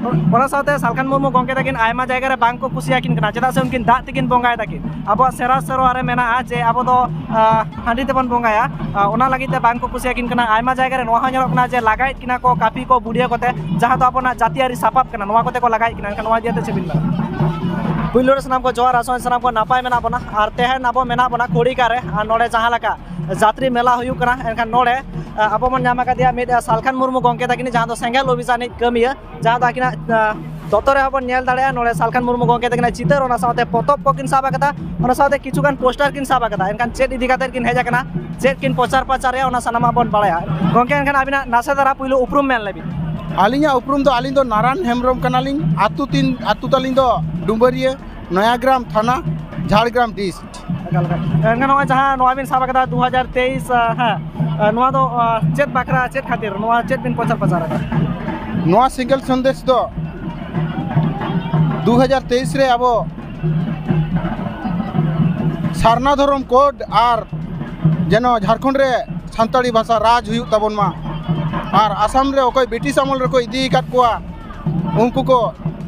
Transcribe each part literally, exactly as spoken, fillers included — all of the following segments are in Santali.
ᱚᱱᱟ ᱥᱟᱶᱛᱮ ᱥᱟᱞᱠᱷᱟᱱ ᱢᱩᱨᱢᱩ ᱜᱚᱢᱠᱮ ᱛᱟᱹᱠᱤᱱ ᱟᱭᱢᱟ ᱡᱟᱭᱜᱟ ᱨᱮ ᱵᱟᱝ ᱠᱚ ᱠᱩᱥᱤᱭᱟᱹᱠᱤᱱ ᱠᱟᱱᱟ, ᱪᱮᱫᱟᱜ ᱥᱮ ᱩᱱᱠᱤᱱ ᱫᱟᱜ ᱛᱮᱠᱤᱱ ᱵᱚᱸᱜᱟᱭ ᱛᱟᱹᱠᱤᱱ᱾ ᱟᱵᱚᱣᱟᱜ ᱥᱮᱨᱣᱟ ᱥᱮᱨᱣᱟ ᱨᱮ ᱢᱮᱱᱟᱜᱼᱟ ᱡᱮ ᱟᱵᱚ ᱫᱚ, ᱟᱸ, ᱦᱟᱺᱰᱤ ᱛᱮᱵᱚᱱ ᱵᱚᱸᱜᱟᱭᱟ᱾ ᱟᱸ, ᱚᱱᱟ ᱞᱟᱹᱜᱤᱫ ᱛᱮ ᱵᱟᱝ ᱠᱚ ᱠᱩᱥᱤᱭᱟᱹᱠᱤᱱ ᱠᱟᱱᱟ᱾ ᱟᱭᱢᱟ ᱡᱟᱭᱜᱟ ᱨᱮ ᱱᱚᱣᱟ ᱦᱚᱸ ᱧᱮᱞᱚᱜ ᱠᱟᱱᱟ ᱡᱮ ᱞᱟᱜᱟᱭᱮᱫ ᱠᱤᱱᱟ ᱠᱚ ᱠᱟᱹᱯᱤ ᱠᱚ, ᱵᱩᱰᱤᱭᱟᱹ ᱠᱚᱛᱮ, ᱡᱟᱦᱟᱸ ᱫᱚ ᱟᱵᱚᱱᱟᱜ ᱡᱟᱹᱛᱤᱭᱟᱹᱨᱤ ᱥᱟᱯᱟᱵ ᱠᱟᱱᱟ, ᱱᱚᱣᱟ ᱠᱚᱛᱮ ᱠᱚ ᱞᱟᱜᱟᱭᱮᱫ ᱠᱤᱱᱟ᱾ ᱮᱱᱠᱷᱟᱱ ᱱᱚᱣᱟ ᱤᱫᱤ ᱠᱟᱛᱮ ᱪᱮᱫ ᱵᱤᱱ ᱢᱮᱱᱟ? ᱯᱩᱭᱞᱩ ᱨᱮ ᱥᱟᱱᱟᱢ ᱠᱚ ᱡᱚᱦᱟᱨ, ᱟᱥᱚᱜ ᱟᱹᱧ ᱥᱟᱱᱟᱢ ᱠᱚ ᱱᱟᱯᱟᱭ ᱢᱮᱱᱟᱜ ᱵᱚᱱᱟ᱾ ᱟᱨ ᱛᱮᱦᱮᱧ ᱟᱵᱚ ᱢᱮᱱᱟᱜ ᱵᱚᱱᱟ ᱠᱷᱚᱲᱤᱠᱟ ᱨᱮ, ᱟᱨ ᱱᱚᱰᱮ ᱡᱟᱦᱟᱸ ᱞᱮᱠᱟ ᱡᱟᱛᱨᱤ ᱢᱮᱞᱟ ᱦᱩᱭᱩᱜ ᱠᱟᱱᱟ, ᱮᱱᱠᱷᱟᱱ ᱱᱚᱰᱮ, ᱟᱸ, ᱟᱵᱚ ᱵᱚᱱ ᱧᱟᱢ ᱟᱠᱟᱫᱮᱭᱟ ᱢᱤᱫ, ᱟᱸ, ᱥᱟᱞᱠᱷᱟᱱ ᱢᱩᱨᱢᱩ ᱜᱚᱢᱠᱮ ᱛᱟᱹᱠᱤᱱ, ᱡᱟᱦᱟᱸ ᱫᱚ ᱥᱮᱸᱜᱮᱞ ᱚᱵᱷᱤᱡᱟᱱᱤᱡ ᱠᱟᱹᱢᱤᱭᱟᱹ, ᱡᱟᱦᱟᱸ ᱫᱚ ᱟᱹᱠᱤᱱᱟᱜ, ᱟᱸ, ᱫᱚᱛᱚ ᱨᱮᱦᱚᱸ ᱵᱚᱱ ᱧᱮᱞ ᱫᱟᱲᱮᱭᱟᱜᱼᱟ ᱱᱚᱰᱮ ᱥᱟᱞᱠᱷᱟᱱ ᱢᱩᱨᱢᱩ ᱜᱚᱢᱠᱮ ᱛᱟᱹᱠᱤᱱᱟᱜ ᱪᱤᱛᱟᱹᱨ, ᱚᱱᱟ ᱥᱟᱶᱛᱮ ᱯᱚᱛᱚᱵ ᱠᱚᱠᱤᱱ ᱥᱟᱵ ᱟᱠᱟᱫᱟ, ᱚᱱᱟ ᱥᱟᱶᱛᱮ ᱠᱤᱪᱷᱩᱜᱟᱱ ᱯᱳᱥᱴᱟᱨ ᱠᱤᱱ ᱥᱟᱵ ᱟᱠᱟᱫᱟ᱾ ᱮᱱᱠᱷᱟᱱ ᱪᱮᱫ ᱤᱫᱤ ᱠᱟᱛᱮ ᱠᱤᱱ ᱦᱮᱡ ᱟᱠᱟᱱᱟ, ᱪᱮᱫ ᱠᱤᱱ ᱯᱨᱚᱪᱟᱨ ᱯᱨᱚᱪᱟᱨᱮᱜᱼᱟ, ᱚᱱᱟ ᱥᱟᱱᱟᱢᱟᱜ ᱵᱚᱱ ᱵᱟᱲᱟᱭᱟ᱾ ᱜᱚᱢᱠᱮ, ᱮᱱᱠᱷᱟᱱ ᱟᱹᱵᱤᱱᱟᱜ ᱱᱟᱥᱮ ᱫᱷᱟᱨᱟ ᱯᱩᱭᱞᱩ ᱩᱯᱨᱩᱢ ᱢᱮᱱ ᱞᱮᱵᱤᱱ᱾ ᱟᱹᱞᱤᱧᱟᱜ ᱩᱯᱨᱩᱢ ᱫᱚ, ᱟᱹᱞᱤᱧ ᱫᱚ ᱱᱟᱨᱟᱱ ᱦᱮᱢᱵᱨᱚᱢ ᱠᱟᱱᱟᱞᱤᱧ᱾ ᱟᱹᱛᱩ ᱛᱤᱧ, ᱟᱹᱛᱩ ᱛᱟᱹᱞᱤᱧ ᱫᱚ ᱰᱩᱢᱵᱟᱹᱨᱤᱭᱟᱹ, ᱱᱚᱭᱟᱜᱨᱟᱢ ᱛᱷᱟᱱᱟ, ᱡᱷᱟᱲᱜᱨᱟᱢ ᱰᱤᱥᱴ᱾ ᱮᱠᱟᱞ, ᱮᱠᱟᱞ᱾ ᱮᱱᱠᱷᱟᱱ ᱱᱚᱜᱼᱚᱭ ᱡᱟᱦᱟᱸ ᱱᱚᱣᱟ ᱵᱤᱱ ᱥᱟᱵ ᱟᱠᱟᱫᱟ ᱫᱩ ᱦᱟᱡᱟᱨ ᱛᱮᱭᱤᱥ, ᱟᱸ, ᱦᱮᱸ, ᱟᱸ, ᱱᱚᱣᱟ ᱫᱚ, ᱟᱸ, ᱪᱮᱫ ᱵᱟᱠᱷᱨᱟ, ᱪᱮᱫ ᱠᱷᱟᱹᱛᱤᱨ ᱱᱚᱣᱟ ᱪᱮᱫ ᱵᱤᱱ ᱯᱨᱚᱪᱟᱨ ᱯᱨᱚᱪᱟᱨ ᱟᱠᱟᱫᱟ? ᱱᱚᱣᱟ ᱥᱮᱸᱜᱮᱞ ᱥᱚᱱᱫᱮᱥ ᱫᱚ ᱫᱩ ᱦᱟᱡᱟᱨ ᱛᱮᱭᱤᱥ ᱨᱮ ᱟᱵᱚ ᱥᱟᱨᱱᱟ ᱫᱷᱚᱨᱚᱢ ᱠᱳᱰ ᱟᱨ ᱡᱮᱱᱚ ᱡᱷᱟᱲᱠᱷᱚᱸᱰ ᱨᱮ ᱥᱟᱱᱛᱟᱲᱤ ᱵᱷᱟᱥᱟ ᱨᱟᱡᱽ ᱦᱩᱭᱩᱜ ᱛᱟᱵᱚᱱ ᱢᱟ, ᱟᱨ ᱟᱥᱟᱢ ᱨᱮ ᱚᱠᱚᱭ ᱵᱨᱤᱴᱤᱥ ᱟᱢᱚᱞ ᱨᱮᱠᱚ ᱤᱫᱤ ᱟᱠᱟᱫ ᱠᱚᱣᱟ, ᱩᱱᱠᱩ ᱠᱚ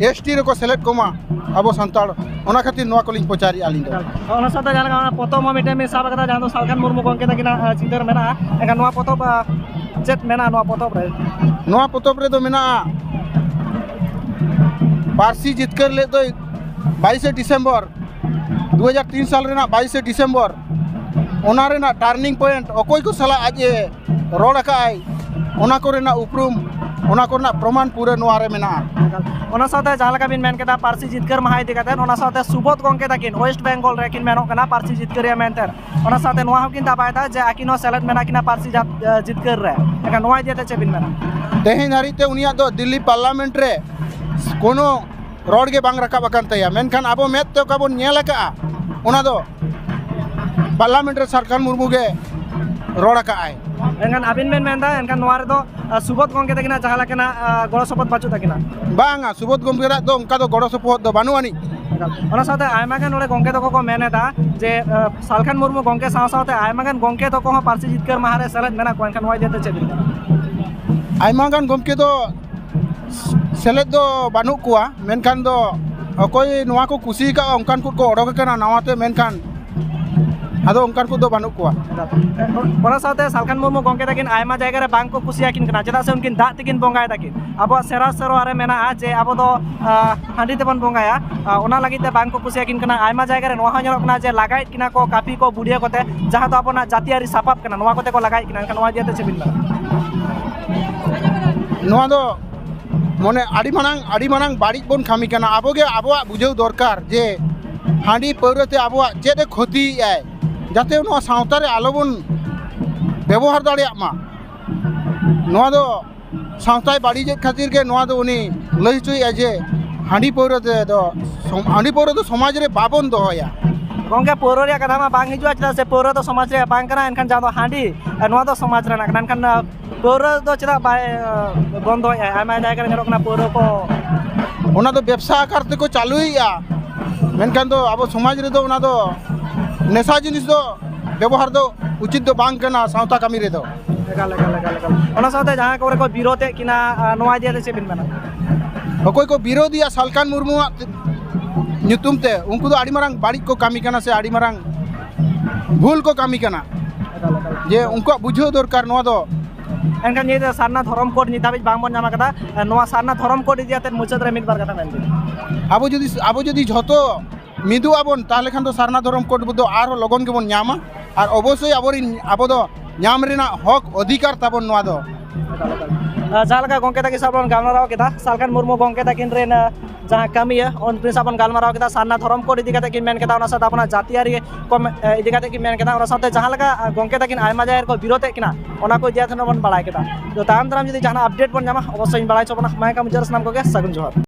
ᱮᱥ ᱴᱤ ᱨᱮᱠᱚ ᱥᱮᱞᱮᱫ ᱠᱚᱢᱟ ᱟᱵᱚ ᱥᱟᱱᱛᱟᱲ᱾ ᱚᱱᱟ ᱠᱷᱟᱹᱛᱤᱨ ᱱᱚᱣᱟ ᱠᱚᱞᱤᱧ ᱯᱨᱚᱪᱟᱨᱮᱜᱼᱟ ᱟᱹᱞᱤᱧ ᱫᱚ᱾ ᱚᱱᱟ ᱥᱟᱶᱛᱮ ᱡᱟᱦᱟᱸ ᱞᱮᱠᱟ ᱚᱱᱟ ᱯᱚᱛᱚᱵ ᱦᱚᱸ ᱢᱤᱫᱴᱮᱱ ᱵᱤᱱ ᱥᱟᱵ ᱟᱠᱟᱫᱟ, ᱡᱟᱦᱟᱸ ᱫᱚ ᱥᱟᱞᱠᱷᱟᱱ ᱢᱩᱨᱢᱩ ᱜᱚᱢᱠᱮ ᱛᱟᱹᱠᱤᱱᱟᱜ, ᱟᱸ, ᱪᱤᱛᱟᱹᱨ ᱢᱮᱱᱟᱜᱼᱟ᱾ ᱮᱱᱠᱷᱟᱱ ᱱᱚᱣᱟ ᱯᱚᱛᱚᱵ, ᱟᱸ, ᱪᱮᱫ ᱢᱮᱱᱟᱜᱼᱟ ᱱᱚᱣᱟ ᱯᱚᱛᱚᱵ ᱨᱮ? ᱱᱚᱣᱟ ᱯᱚᱛᱚᱵ ᱨᱮᱫᱚ ᱢᱮᱱᱟᱜᱼᱟ ᱯᱟᱹᱨᱥᱤ ᱡᱤᱛᱠᱟᱹᱨ ᱞᱮᱫ ᱫᱚᱭ ᱵᱟᱭᱤᱥᱮ ᱰᱤᱥᱮᱢᱵᱚᱨ, ᱫᱩ ᱦᱟᱡᱟᱨ ᱛᱤᱱ ᱥᱟᱞ ᱨᱮᱱᱟᱜ ᱵᱟᱭᱤᱥᱮ ᱰᱤᱥᱮᱢᱵᱚᱨ᱾ ᱚᱱᱟ ᱨᱮᱱᱟᱜ ᱴᱟᱨᱱᱤᱝ ᱯᱚᱭᱮᱱᱴ, ᱚᱠᱚᱭ ᱠᱚ ᱥᱟᱞᱟᱜ ᱟᱡ ᱮ ᱨᱚᱲ ᱟᱠᱟᱫ ᱟᱭ, ᱚᱱᱟ ᱠᱚᱨᱮᱱᱟᱜ ᱩᱯᱨᱩᱢ, ᱚᱱᱟ ᱠᱚᱨᱮᱱᱟᱜ ᱯᱨᱚᱢᱟᱱ ᱯᱩᱨᱟᱹ ᱱᱚᱣᱟ ᱨᱮ ᱢᱮᱱᱟᱜᱼᱟ᱾ ᱚᱱᱟ ᱥᱟᱶᱛᱮ ᱡᱟᱦᱟᱸ ᱞᱮᱠᱟ ᱵᱤᱱ ᱢᱮᱱ ᱠᱮᱫᱟ ᱯᱟᱹᱨᱥᱤ ᱡᱤᱛᱠᱟᱹᱨ ᱢᱟᱦᱟ ᱤᱫᱤ ᱠᱟᱛᱮ, ᱚᱱᱟ ᱥᱟᱶᱛᱮ ᱥᱩᱵᱳᱫᱷ ᱜᱚᱢᱠᱮ ᱛᱟᱹᱠᱤᱱ ᱳᱭᱮᱥᱴ ᱵᱮᱝᱜᱚᱞ ᱨᱮᱠᱤᱱ ᱢᱮᱱᱚᱜ ᱠᱟᱱᱟ ᱯᱟᱹᱨᱥᱤ ᱡᱤᱛᱠᱟᱹᱨᱤᱭᱟᱹ ᱢᱮᱱᱛᱮ, ᱚᱱᱟ ᱥᱟᱶᱛᱮ ᱱᱚᱣᱟ ᱦᱚᱸᱠᱤᱱ ᱫᱟᱵᱟᱭᱮᱫᱟ ᱡᱮ ᱟᱹᱠᱤᱱ ᱦᱚᱸ ᱥᱮᱞᱮᱫ ᱢᱮᱱᱟᱜ ᱠᱤᱱᱟ ᱯᱟᱹᱨᱥᱤ ᱡᱟᱛ-, ᱡᱤᱛᱠᱟᱹᱨ ᱨᱮ᱾ ᱮᱱᱠᱷᱟᱱ ᱱᱚᱣᱟ ᱤᱫᱤ ᱠᱟᱛᱮ ᱪᱮᱫ ᱵᱤᱱ ᱢᱮᱱᱟ? ᱛᱮᱦᱮᱧ ᱫᱷᱟᱹᱨᱤᱡ ᱛᱮ ᱩᱱᱤᱭᱟᱜ ᱫᱚ ᱫᱤᱞᱞᱤ ᱯᱟᱨᱞᱟᱢᱮᱱᱴ ᱨᱮ ᱠᱳᱱᱳ ᱨᱚᱲ ᱜᱮ ᱵᱟᱝ ᱨᱟᱠᱟᱵ ᱟᱠᱟᱱ ᱛᱟᱭᱟ, ᱢᱮᱱᱠᱷᱟᱱ ᱟᱵᱚ ᱢᱮᱫ ᱛᱮ ᱚᱠᱟ ᱵᱚᱱ ᱧᱮᱞ ᱟᱠᱟᱜᱼᱟ, ᱚᱱᱟ ᱫᱚ ᱯᱟᱨᱞᱟᱢᱮᱱᱴ ᱨᱮ ᱥᱟᱞᱠᱷᱟᱱ ᱢᱩᱨᱢᱩ ᱜᱮ ᱨᱚᱲ ᱟᱠᱟᱜᱼᱟᱭ᱾ ᱮᱱᱠᱷᱟᱱ ᱟᱹᱵᱤᱱ ᱵᱮᱱ ᱢᱮᱱᱫᱟ, ᱮᱱᱠᱷᱟᱱ ᱱᱚᱣᱟ ᱨᱮᱫᱚ, ᱟᱸ, ᱥᱩᱵᱳᱫᱷ ᱜᱚᱢᱠᱮ ᱛᱟᱹᱠᱤᱱᱟᱜ ᱡᱟᱦᱟᱸ ᱞᱮᱠᱟᱱᱟᱜ, ᱟᱸ, ᱜᱚᱲᱚ ᱥᱚᱯᱚᱦᱚᱫ ᱵᱟᱹᱪᱩᱜ ᱛᱟᱹᱠᱤᱱᱟ? ᱵᱟᱝᱟ, ᱥᱩᱵᱳᱫᱷ ᱜᱚᱢᱠᱮᱭᱟᱜ ᱫᱚ ᱚᱱᱠᱟ ᱫᱚ ᱜᱚᱲᱚ ᱥᱚᱯᱚᱦᱚᱫ ᱫᱚ ᱵᱟᱹᱱᱩᱜ ᱟᱹᱱᱤᱡ᱾ ᱚᱱᱟ ᱥᱟᱶᱛᱮ ᱟᱭᱢᱟ ᱜᱟᱱ ᱱᱚᱰᱮ ᱜᱚᱢᱠᱮ ᱛᱟᱠᱚ ᱠᱚ ᱢᱮᱱ ᱮᱫᱟ ᱡᱮ, ᱟᱸ, ᱥᱟᱞᱠᱷᱟᱱ ᱢᱩᱨᱢᱩ ᱜᱚᱢᱠᱮ ᱥᱟᱶ ᱥᱟᱶᱛᱮ ᱟᱭᱢᱟ ᱜᱟᱱ ᱜᱚᱢᱠᱮ ᱛᱟᱠᱚ ᱦᱚᱸ ᱯᱟᱹᱨᱥᱤ ᱡᱤᱛᱠᱟᱹᱨ ᱢᱟᱦᱟ ᱨᱮ ᱥᱮᱞᱮᱫ ᱢᱮᱱᱟᱜ ᱠᱚᱣᱟ, ᱮᱱᱠᱷᱟᱱ ᱱᱚᱣᱟ ᱤᱫᱤ ᱠᱟᱛᱮ ᱪᱮᱫ ᱵᱤᱱ ᱢᱮᱱᱟ? ᱟᱭᱢᱟ ᱜᱟᱱ ᱜᱚᱢᱠᱮ ᱫᱚ ᱥᱮᱞᱮᱫ ᱫᱚ ᱵᱟᱹᱱᱩᱜ ᱠᱚᱣᱟ, ᱢᱮᱱᱠᱷᱟᱱ ᱫᱚ ᱚᱠᱚᱭ ᱱᱚᱣᱟ ᱠᱚ ᱠᱩᱥᱤ ᱟᱠᱟᱫᱼᱟ, ᱚᱱᱠᱟᱱ ᱠᱚ ᱠᱚ ᱚᱰᱚᱠ ᱟᱠᱟᱱᱟ ᱱᱟᱣᱟᱛᱮ, ᱢᱮᱱᱠᱷᱟᱱ ᱟᱫᱚ ᱚᱱᱠᱟᱱ ᱠᱚᱫᱚ ᱵᱟᱹᱱᱩᱜ ᱠᱚᱣᱟ᱾ ᱚᱱᱟ ᱥᱟᱶᱛᱮ ᱥᱟᱞᱠᱷᱟᱱ ᱢᱩᱨᱢᱩ ᱜᱚᱢᱠᱮ ᱛᱟᱹᱠᱤᱱ ᱟᱭᱢᱟ ᱡᱟᱭᱜᱟ ᱨᱮ ᱵᱟᱝ ᱠᱚ ᱠᱩᱥᱤᱭᱟᱹᱠᱤᱱ ᱠᱟᱱᱟ, ᱪᱮᱫᱟᱜ ᱥᱮ ᱩᱱᱠᱤᱱ ᱫᱟᱜ ᱛᱮᱠᱤᱱ ᱵᱚᱸᱜᱟᱭ ᱛᱟᱹᱠᱤᱱ᱾ ᱟᱵᱚᱣᱟᱜ ᱥᱮᱨᱣᱟ ᱥᱮᱨᱣᱟ ᱨᱮ ᱢᱮᱱᱟᱜᱼᱟ ᱡᱮ ᱟᱵᱚ ᱫᱚ, ᱟᱸ, ᱦᱟᱺᱰᱤ ᱛᱮᱵᱚᱱ ᱵᱚᱸᱜᱟᱭᱟ᱾ ᱟᱸ, ᱚᱱᱟ ᱞᱟᱹᱜᱤᱫ ᱛᱮ ᱵᱟᱝ ᱠᱚ ᱠᱩᱥᱤᱭᱟᱹᱠᱤᱱ ᱠᱟᱱᱟ᱾ ᱟᱭᱢᱟ ᱡᱟᱭᱜᱟ ᱨᱮ ᱱᱚᱣᱟ ᱦᱚᱸ ᱧᱮᱞᱚᱜ ᱠᱟᱱᱟ ᱡᱮ ᱞᱟᱜᱟᱭᱮᱫ ᱠᱤᱱᱟ ᱠᱚ ᱠᱟᱹᱯᱤ ᱠᱚ, ᱵᱩᱰᱤᱭᱟᱹ ᱠᱚᱛᱮ, ᱡᱟᱦᱟᱸ ᱫᱚ ᱟᱵᱚᱱᱟᱜ ᱡᱟᱹᱛᱤᱭᱟᱹᱨᱤ ᱥᱟᱯᱟᱵ ᱠᱟᱱᱟ, ᱱᱚᱣᱟ ᱠᱚᱛᱮ ᱠᱚ ᱞᱟᱜᱟᱭᱮᱫ ᱠᱤᱱᱟ᱾ ᱮᱱᱠᱷᱟᱱ ᱱᱚᱣᱟ ᱤᱫᱤ ᱠᱟᱛᱮ ᱪᱮᱫ ᱵᱤᱱ ᱢᱮᱱᱟ? ᱱᱚᱣᱟ ᱫᱚ ᱢᱟᱱᱮ ᱟᱹᱰᱤ ᱢᱟᱨᱟᱝ, ᱟᱹᱰᱤ ᱢᱟᱨᱟᱝ ᱵᱟᱹᱲᱤᱡ ᱵᱚᱱ ᱠᱟᱹᱢᱤ ᱠᱟᱱᱟ᱾ ᱟᱵᱚ ᱜᱮ ᱟᱵᱚᱣᱟᱜ ᱵᱩᱡᱷᱟᱹᱣ ᱫᱚᱨᱠᱟᱨ ᱡᱮ ᱦᱟᱺᱰᱤ ᱯᱟᱹᱣᱨᱟᱹ ᱛᱮ ᱟᱵᱚᱣᱟᱜ ᱪᱮᱫ ᱮ ᱠᱷᱚᱛᱤᱭᱮᱫᱼᱟᱭ, ᱡᱟᱛᱮ ᱱᱚᱣᱟ ᱥᱟᱶᱛᱟ ᱨᱮ ᱟᱞᱚᱵᱚᱱ ᱵᱮᱵᱚᱦᱟᱨ ᱫᱟᱲᱮᱭᱟᱜ ᱢᱟ᱾ ᱱᱚᱣᱟ ᱫᱚ ᱥᱟᱶᱛᱟᱭ ᱵᱟᱹᱲᱤᱡᱮᱫ ᱠᱷᱟᱹᱛᱤᱨ ᱜᱮ ᱱᱚᱣᱟ ᱫᱚ ᱩᱱᱤ ᱞᱟᱹᱭ ᱦᱚᱪᱚᱭᱮᱫᱼᱟ ᱡᱮ ᱦᱟᱺᱰᱤ ᱯᱟᱹᱣᱨᱟᱹ ᱛᱮᱫᱚ ᱥᱚᱢ-, ᱦᱟᱺᱰᱤ ᱯᱟᱹᱣᱨᱟᱹ ᱫᱚ ᱥᱚᱢᱟᱡᱽ ᱨᱮ ᱵᱟᱵᱚᱱ ᱫᱚᱦᱚᱭᱟ᱾ ᱜᱚᱢᱠᱮ, ᱯᱟᱹᱣᱨᱟᱹ ᱨᱮᱭᱟᱜ ᱠᱟᱛᱷᱟ ᱢᱟ ᱵᱟᱝ ᱦᱤᱡᱩᱜᱼᱟ, ᱪᱮᱫᱟᱜ ᱥᱮ ᱯᱟᱹᱣᱨᱟᱹ ᱫᱚ ᱥᱚᱢᱟᱡᱽ ᱨᱮᱭᱟᱜ ᱵᱟᱝ ᱠᱟᱱᱟ, ᱮᱱᱠᱷᱟᱱ ᱡᱟᱦᱟᱸ ᱫᱚ ᱦᱟᱺᱰᱤ, ᱱᱚᱣᱟ ᱫᱚ ᱥᱚᱢᱟᱡᱽ ᱨᱮᱱᱟᱜ ᱠᱟᱱᱟ᱾ ᱮᱱᱠᱷᱟᱱ, ᱯᱟᱹᱣᱨᱟᱹ ᱫᱚ ᱪᱮᱫᱟᱜ ᱵᱟᱭ, ᱟᱸ, ᱵᱚᱱᱫᱚᱭᱮᱫᱼᱟ? ᱟᱭᱢᱟ ᱡᱟᱭᱜᱟ ᱨᱮ ᱧᱮᱞᱚᱜ ᱠᱟᱱᱟ ᱯᱟᱹᱣᱨᱟᱹ ᱠᱚ᱾ ᱚᱱᱟ ᱫᱚ ᱵᱮᱵᱽᱥᱟ ᱟᱠᱟᱨ ᱛᱮᱠᱚ ᱪᱟᱹᱞᱩᱭᱮᱫᱼᱟ, ᱢᱮᱱᱠᱷᱟᱱ ᱫᱚ ᱟᱵᱚ ᱥᱚᱢᱟᱡᱽ ᱨᱮᱫᱚ ᱚᱱᱟ ᱫᱚ ᱱᱮᱥᱟ ᱡᱤᱱᱤᱥ ᱫᱚ ᱵᱮᱵᱚᱦᱟᱨ ᱫᱚ ᱩᱪᱤᱛ ᱫᱚ ᱵᱟᱝ ᱠᱟᱱᱟ ᱥᱟᱶᱛᱟ ᱠᱟᱹᱢᱤ ᱨᱮᱫᱚ᱾ ᱮᱠᱟᱞ, ᱮᱠᱟᱞ, ᱮᱠᱟᱞ, ᱮᱠᱟᱞ᱾ ᱚᱱᱟ ᱥᱟᱶᱛᱮ ᱡᱟᱦᱟᱸ ᱠᱚᱨᱮ ᱠᱚ ᱵᱤᱨᱳᱫᱮᱫ ᱠᱤᱱᱟ, ᱟᱸ, ᱱᱚᱣᱟ ᱤᱫᱤ ᱠᱟᱛᱮ ᱪᱮᱫ ᱵᱤᱱ ᱢᱮᱱᱟ? ᱚᱠᱚᱭ ᱠᱚ ᱵᱤᱨᱳᱫᱮᱜᱼᱟ ᱥᱟᱞᱠᱷᱟᱱ ᱢᱩᱨᱢᱩᱣᱟᱜ ᱧᱩᱛᱩᱢ ᱛᱮ, ᱩᱱᱠᱩ ᱫᱚ ᱟᱹᱰᱤ ᱢᱟᱨᱟᱝ ᱵᱟᱹᱲᱤᱡ ᱠᱚ ᱠᱟᱹᱢᱤ ᱠᱟᱱᱟ ᱥᱮ ᱟᱹᱰᱤ ᱢᱟᱨᱟᱝ ᱵᱷᱩᱞ ᱠᱚ ᱠᱟᱹᱢᱤ ᱠᱟᱱᱟ, ᱮᱠᱟᱞ, ᱮᱠᱟᱞ᱾ ᱡᱮ ᱩᱱᱠᱩᱣᱟᱜ ᱵᱩᱡᱷᱟᱹᱣ ᱫᱚᱨᱠᱟᱨ ᱱᱚᱣᱟ ᱫᱚ᱾ ᱮᱱᱠᱷᱟᱱ ᱱᱤᱭᱟᱹ ᱫᱚ ᱥᱟᱨᱱᱟ ᱫᱷᱚᱨᱚᱢ ᱠᱳᱰ ᱱᱤᱛ ᱫᱷᱟᱹᱵᱤᱡ ᱵᱟᱝᱵᱚᱱ ᱧᱟᱢ ᱟᱠᱟᱫᱟ᱾ ᱱᱚᱣᱟ ᱥᱟᱨᱱᱟ ᱫᱷᱚᱨᱚᱢ ᱠᱳᱰ ᱤᱫᱤ ᱠᱟᱛᱮ ᱢᱩᱪᱟᱹᱫ ᱨᱮ ᱢᱤᱫ ᱵᱟᱨ ᱠᱟᱛᱷᱟ ᱢᱮᱱ ᱵᱤᱱ᱾ ᱟᱵᱚ ᱡᱩᱫᱤ, ᱟᱵᱚ ᱡᱩᱫᱤ ᱡᱷᱚᱛᱚ ᱢᱤᱫᱚᱜ ᱟᱵᱚᱱ, ᱛᱟᱦᱚᱞᱮ ᱠᱷᱟᱱ ᱫᱚ ᱥᱟᱨᱱᱟ ᱫᱷᱚᱨᱚᱢ ᱠᱳᱰ ᱫᱚ ᱟᱨᱦᱚᱸ ᱞᱚᱜᱚᱱ ᱜᱮᱵᱚᱱ ᱧᱟᱢᱟ᱾ ᱟᱨ ᱚᱵᱚᱥᱥᱳᱭ ᱟᱵᱚᱨᱤᱱ, ᱟᱵᱚ ᱫᱚ ᱧᱟᱢ ᱨᱮᱱᱟᱜ ᱦᱚᱠ ᱚᱫᱷᱤᱠᱟᱨ ᱛᱟᱵᱚᱱ ᱱᱚᱣᱟ ᱫᱚ᱾ ᱮᱠᱟᱞ, ᱮᱠᱟᱞ᱾ ᱟᱨ ᱡᱟᱦᱟᱸ ᱞᱮᱠᱟ ᱜᱚᱢᱠᱮ ᱛᱟᱹᱠᱤᱱ ᱥᱟᱶ ᱵᱚᱱ ᱜᱟᱞᱢᱟᱨᱟᱣ ᱠᱮᱫᱟ, ᱥᱟᱞᱠᱷᱟᱱ ᱢᱩᱨᱢᱩ ᱜᱚᱢᱠᱮ ᱛᱟᱹᱠᱤᱱ ᱨᱮᱱ, ᱟᱸ, ᱡᱟᱦᱟᱸ ᱠᱟᱹᱢᱤᱭᱟᱹ, ᱩᱱᱠᱤᱱ ᱥᱟᱶ ᱵᱚᱱ ᱜᱟᱞᱢᱟᱨᱟᱣ ᱠᱮᱫᱟ, ᱥᱟᱨᱱᱟ ᱫᱷᱚᱨᱚᱢ ᱠᱳᱰ ᱤᱫᱤ ᱠᱟᱛᱮ ᱠᱤᱱ ᱢᱮᱱ ᱠᱮᱫᱟ, ᱚᱱᱟ ᱥᱟᱶᱛᱮ ᱟᱵᱚᱱᱟᱜ ᱡᱟᱹᱛᱤᱭᱟᱹᱨᱤ ᱠᱚ, ᱮ, ᱤᱫᱤ ᱠᱟᱛᱮ ᱠᱤᱱ ᱢᱮᱱ ᱠᱮᱫᱟ, ᱚᱱᱟ ᱥᱟᱶᱛᱮ ᱡᱟᱦᱟᱸ ᱞᱮᱠᱟ, ᱟᱸ, ᱜᱚᱢᱠᱮ ᱛᱟᱹᱠᱤᱱ ᱟᱭᱢᱟ ᱡᱟᱭᱜᱟ ᱨᱮᱠᱚ ᱵᱤᱨᱳᱫᱮᱫ ᱠᱤᱱᱟ, ᱚᱱᱟ ᱠᱚ ᱤᱫᱤ ᱠᱟᱛᱮ ᱦᱚᱸ ᱵᱚᱱ ᱵᱟᱲᱟᱭ ᱠᱮᱫᱟ᱾ ᱛᱚ ᱛᱟᱭᱚᱢ ᱫᱟᱨᱟᱢ ᱡᱩᱫᱤ ᱡᱟᱦᱟᱱᱟᱜ update ᱵᱚᱱ ᱧᱟᱢᱟ, ᱚᱵᱚᱥᱥᱳᱭ ᱤᱧ ᱵᱟᱲᱟᱭ ᱦᱚᱪᱚ ᱵᱚᱱᱟ᱾ ᱢᱟ ᱮᱱᱠᱷᱟᱱ ᱢᱩᱪᱟᱹᱫ ᱨᱮ ᱥᱟᱱᱟᱢ ᱠᱚᱜᱮ ᱥᱟᱹᱜᱩᱱ ᱡᱚᱦᱟᱨ᱾